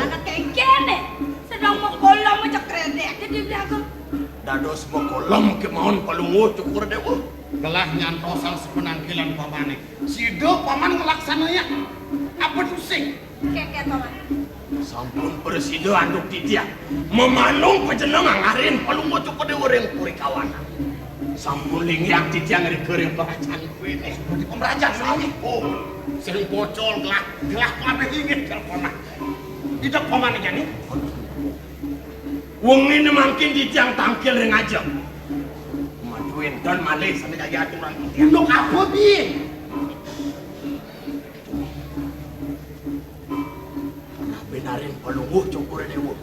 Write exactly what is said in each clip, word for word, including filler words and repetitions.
Anak kéngkéné, sedeng makolem aja kredek gedé dagang. Dados makolem kémaon Palungguh Cokor Déwa. Gelah nyantosang sapanangkilan pamané. Sida paman nglaksanayang apa tusing? Kéngkén, Paman. Sampun prasida antuk titiang mamanung panjenengan ngarin Palungguh Cokor Déwa ring Puri Kawanan. Sampun linggih titiang rika ring perajan kuwi. Di pemerajan sami. Oh, sing pocol gelah, gelah kabéh inggih, Paman. Ida pamané jani. Wenginé mangkin titiang tangkil ring ajeng. Madu énten malih sané kaya aturan titiang. Unduk apa, Bi? Pernah binarin Palungguh Cokor Déwa.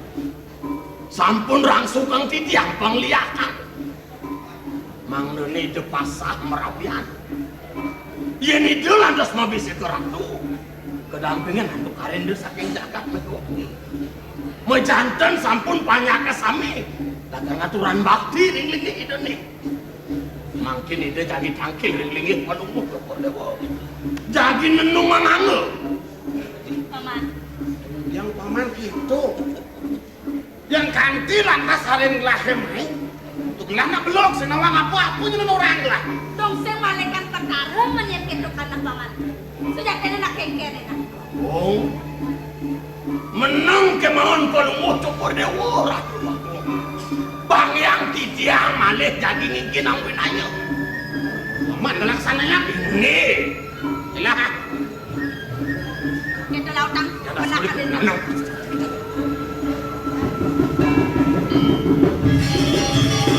Sampun rangsukang titiang pangliakan. Mangdané Ida pasah mrawian. Yén Ida lantas mabisika ratu, kadampingan antuk karendra saking jagat Madura. Majanten sampun panyaka sami, lakar ngaturan bakti ring linggih Idané. Mangkin Ida jagi tangkil ring linggih Palungguh Cokor Déwa. Jagi nenung manganga. Paman. Yang paman itu. Yang kanti lantas aren gelahé mai. Tuh gelah nak belog, sing nawang apa-apa nyen orang gelah. Dong sing malikan perkara men yén kéto kana, Paman. Sujatiné nak kéngkéné nak. Oh. Meneng kémaon Palungguh Cokor Déwa, Ratu. Bang Hyang titiang malih jagi ngingkin angwinaya. Paman ngelaksanayang. Nggih. Ilah. Kita lautang pernah ada.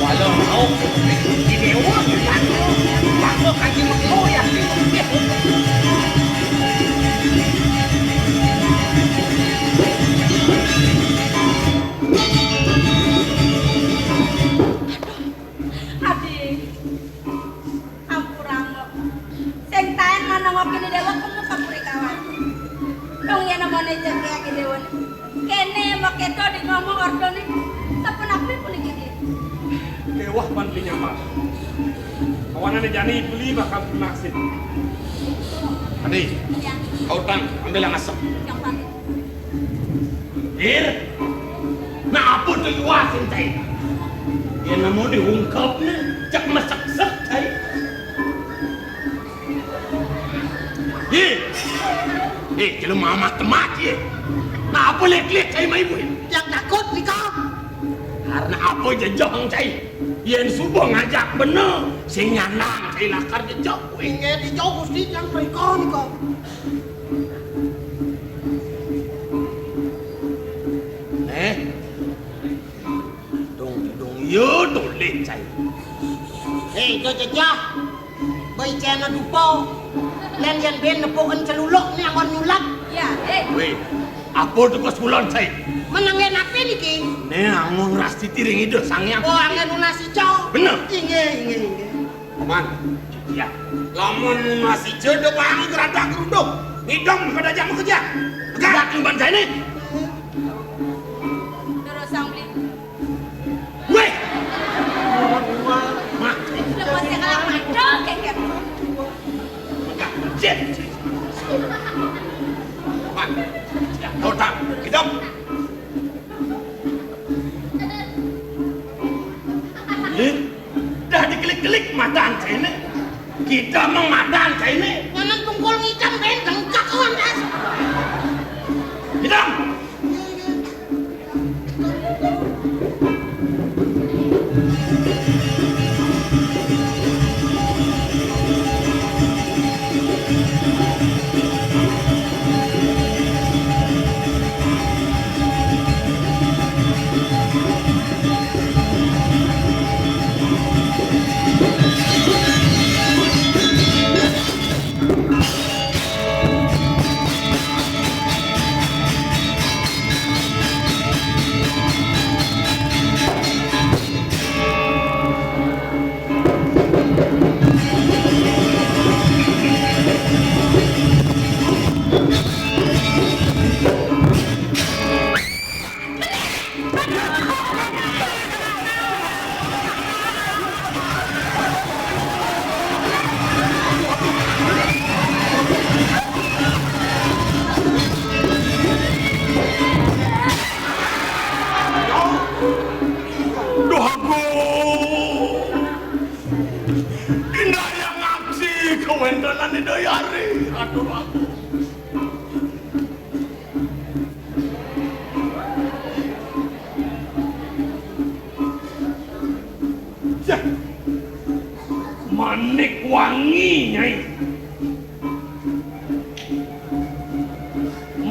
Walau mau di dewa, bangga kaji menglo ya. Aduh. Adi. Ampuranga. Sing taén manengokin Déwa kemu ka Puri Kawan. Dong yén amoné jegék Déwané. Kéné makéto di ngomong ordoné. Sapunapi puniki? Kéweh pan beli nyamar. Kawanané jani beli bakal lunasin. Adi, ya. Kau tang, ambil yang asem. Yang paling. Dir, nah apa to yuasin, Cai? Yén nemu diungkepné, cek meseksek, Cai. Ih, ih, jelema amat temat, yé. Nah apa lék-lék, Cai, maibu? Yang takut, nika. Karena apa jejong, Cai? Yén suba ngajak bener, sing nyandang, Cai, lakar jejong. Inggih, dijauh Gusti, yang mriko, nika. Néh. Dong, dong, ya, dolih, Cai. Héi, Cai, Cai, Cai. Bai cena dupa. Lén yén ben nepukin celuluk né anggon nyulap. Ya, héi. Wéh, apa tugas kulon, Cai? Menengé napi niki? Né anggon ngrastiti ring Ida Sang Hyang. Oh, anggén nunas ica. Bener. Inggih, inggih, inggih. Paman. Ya. Lamun masih jodoh pahang geradak geruduk. Ngidong pada jam kerja. Pegat. Pegat, Paman, saya ini. Terus, Sang Beli. Wéh. Mati. Lepas yang kalah mandang, kayak gitu. Pegat, pegat. Paman. Ya, ngidong. Ih, dah dikelik-kelik matan kéné. Kita mah matan kéné. Nyanan tungkul ngidam, ben dengkak, kawan, das. Ngidam.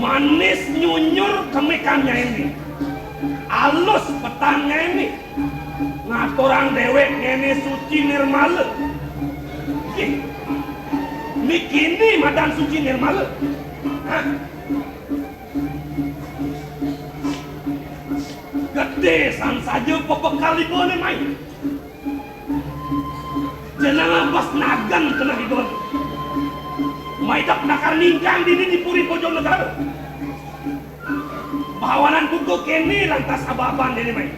Manis nyunyur kemikannya ini. Alus petangnya ini. Ngaturang dewek ngene suci nirmala. Ih, niki ni madan suci nirmala. Hah? Gedé san saja pepekal ibané mai. Jenengan pas nagen keneh ibané. Maidep nakar ningkang dini di Puri Bojonegara. Bawanan buka kéné lantas ababan déné mai.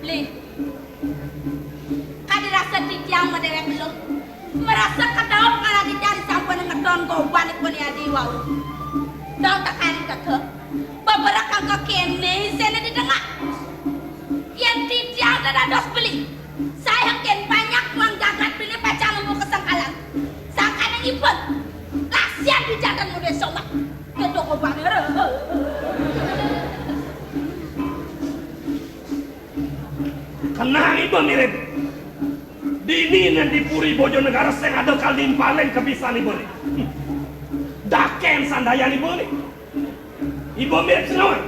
Beli. Kadi rasa titiang madéwék luh. Marasa kadaon kala titiang disampun ngedon gobanipun yadi wau. Dong tekan keke. Beberek angka kéné isiné didengak. Yén titiang dados beli. Saé engkén banyak wong jagat beli pacang nemu kesengkalan. Sangkaning ipun. Kasihan di jagat modé somat. Kedok gobané. Kenang iba mirip. Dini nang di Puri Bojonegara sing ada kalimpaling kebisan iba né. Dakén sandayan iba né. Iba mirip senawan.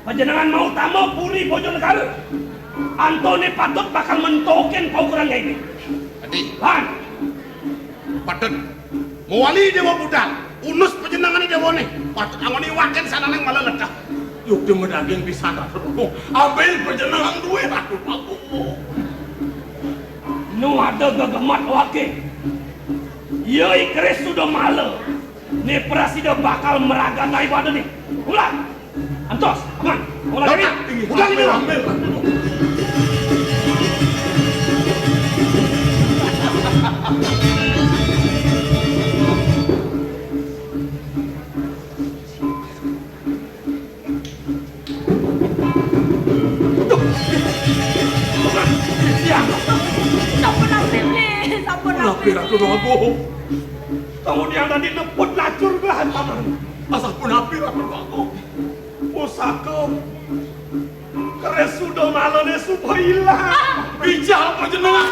Panjenengan mau tama Puri Bojonegara. Antoné patut bakal mentokin paukuran ini. Adi. Lan. Patut. Mawali déwa budal, unus panjenengané déwané, patut anggon iwakin sananing malah lecah. Yukti madaging pisan, Ratu Agung. Ambil panjenengan duwé, Ratu Agung. Nu ada gegemat waké. Ya, I Keris sudah malah. Né prasida bakal meragat ibadah nih. Ulah. Antos, aman. Ulah ini. Udah ini. Ambil, ambil. Sampun napi, Bli? Sampun napi, Ratu Agung? Kemudian tadi neput lacur belahan paman. Sampun napi, Ratu Agung? Pusaka Keris Sudamalané suba ilang. Bijak panjenengan.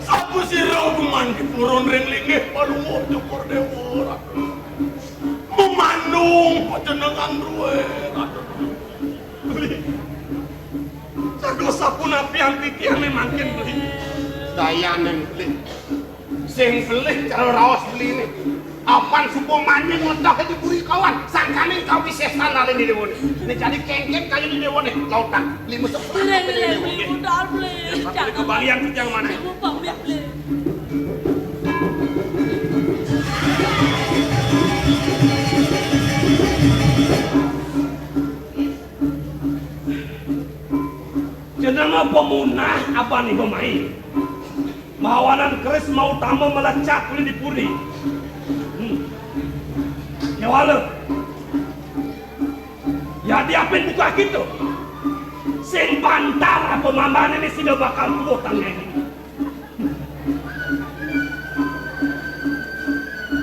Sapa sira gumanti purun ring linggih Palungguh Cokor Déwa, Ratu? Memandung panjenengan duwé, Ratu. Beli. Sados sapunapi anti tiangé mangkin, Beli? Dayaning, Beli. Sing Beli cara raos Beliné. Apan suba manjing nglecah di puri kawan, sangkaning kawisésan alin di déwané. Né jani kéngkén kayun di déwané, lautang. Beli mesuk. Beli, Beli, Beli, Beli, budal, Beli. Tapi kembalian tiang mana? Ibu pamit, Beli. Jenenga pemunah apan iba mai. Mawanan keris mautama melecat ulih di puri. Hmm. Kéwala. Yadi apin buka kita. Sing bantar apa mambané né sida bakal tuwuh tanggéné.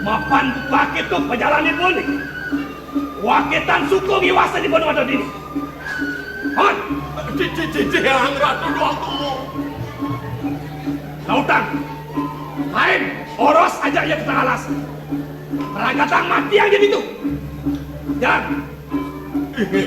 Mapan buka kita pajalan ibu né. Wakitan suku ngiwasan ibu ada dini. Hon. Cici, cici, yang Ratu doang tuh. Lautan. Lain, oros aja ya kita alas. Perangkatan mati yang jadi itu. Jalan. Eh,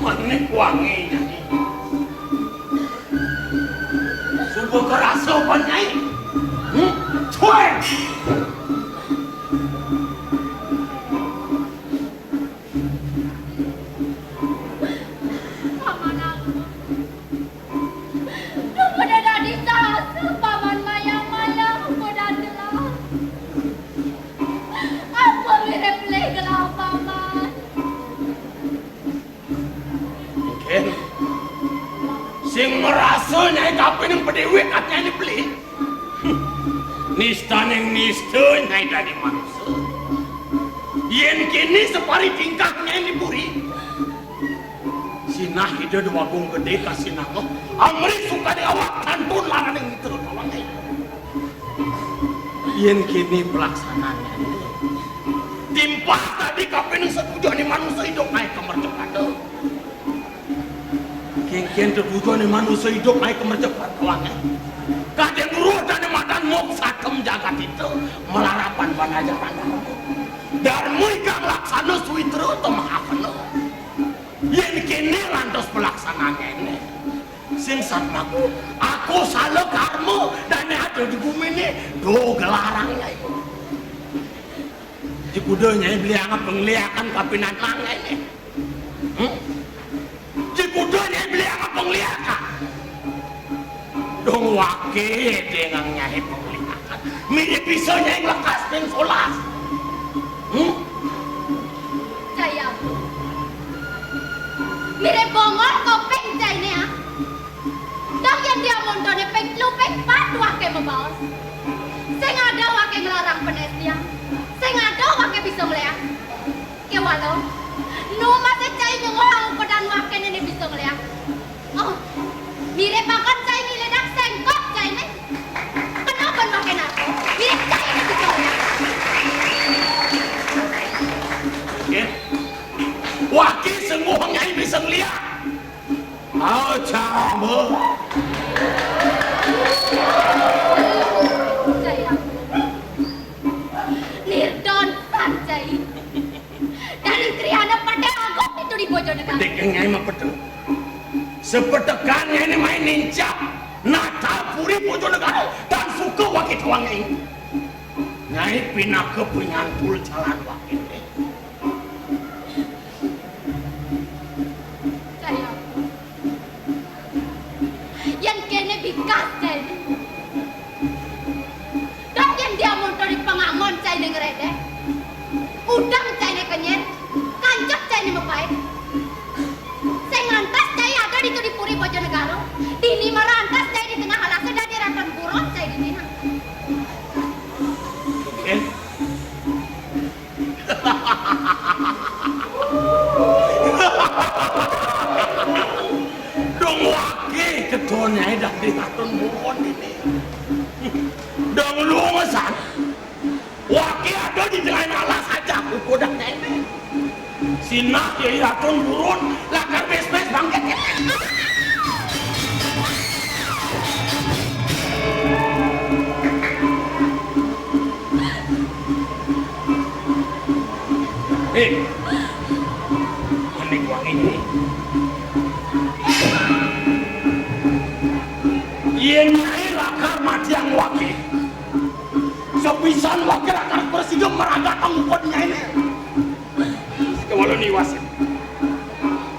manik wangi nyanyi. Kerasa pan, Nyai? Hmm? Cuek! Paman aku. Duh, pada dadi sasa, Paman, mayah-mayah, pada telah. Apa mirip lih gelah, Paman? Mungkin sing merasa Nyai kapining pedewek ati Nyai dibeli. Hmm. Nistaning nista Nyai dadi manusa. Yen kene sapari tingkah Nyai di puri, sinah Ida Dwagung Gede kasinanga, amrih sukadi awak kantun laraning mitra tawang Nyai. Yen kene pelaksanane, timpal dadi kapining setuju ni manusa idup naik ke mercapada. Kengken tetuju ni manusa idup naik ke mercapada, wangen. Kadang guru dane madan mok sakem jagat itu, melarapan panajaran. Darma ikang laksana suitra temahakena. Yen kene lantas pelaksanane. Sing satmaku, aku sala karma dane ada di gumine, do gelarang ya iku. Jikuda Nyai beli angap pengliakan kapinan mangene. Hmm? Jikuda Nyai beli angap pengliakan. Dong wake dengan Nyai pengliakan. Mirip bisa Nyai nglekas ping solas. Hmm? Cai aku. Mirip bongol kopeng caine, ah. Dong yen dia montone ping telu ping pat wake mabaos. Sing ada wake nglarang penestian. Sing ada wake bisa ngleak. Kewala, nu masih cai nyengok aku pedan wake nene bisa ngleak. Oh, mirip banget cai ngiledak sengkok caine. Kenapa wake nako? Mirip cai nene bisa ngleak. Nggih. Wake sengguh Nyai bisa ngleak. Aja, Mbok. Cai aku. Nirdon san cai. Dari Triana Pedek Agung itu di Bojonegara. Pedek yang Nyai mah pedek. Sepetekan Nyai ini main nincap. Nata puri Bojonegara. Dan suka wakit wangi. Nyai pinaka penyantul jalan wakit. Cai aku. Yen kene bikas caine. Dong yen dia montor di pangangon caine ngredek. Udang caine kenyet, kancep caine mepain. Sing ngantas cai ada di Puri Bojonegara. Dini mara antas cai di tengah alase dadi raton buron cai dini nah. Oke. Dong wake kedone dadi katon mumun ini. Dong lungesan. Wake ada di tengah alas aja, aku kodak nene. Sinah ya raton burun, lakar bes-bes bangkit. Eh, mending wangi ini. Yen Nyai lakar matiang wake, sepisan wake lakar prasida maragat angkut Nyai ne. Kewala niwasin.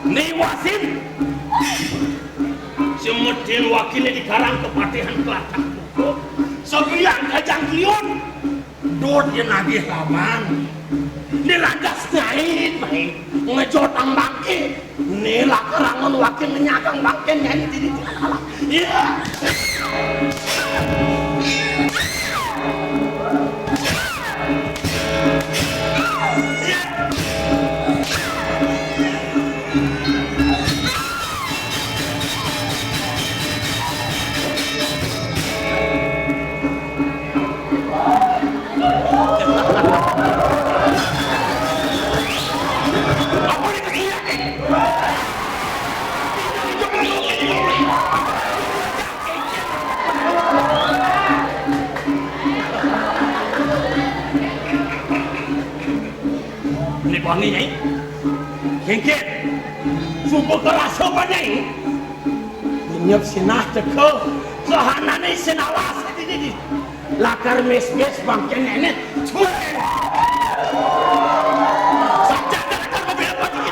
Niwasin. Semedin wakile di karang kepatihan kelatah. Sebiang kajang kliun. Dot yen nagih laban. Ni lantas nyait bae. Ngejot ang bangke. Ni lak rangon wakil ngenyagang bangke nyait diri. Iya. Ini wangi, Nyai. Kengkit. Sumpah kerasa, Pak Nyai. Nyep sinah teka. Kahanane isin awas iki iki. Lakar mes-mes bangkene. Saja lakar mobil apa iki?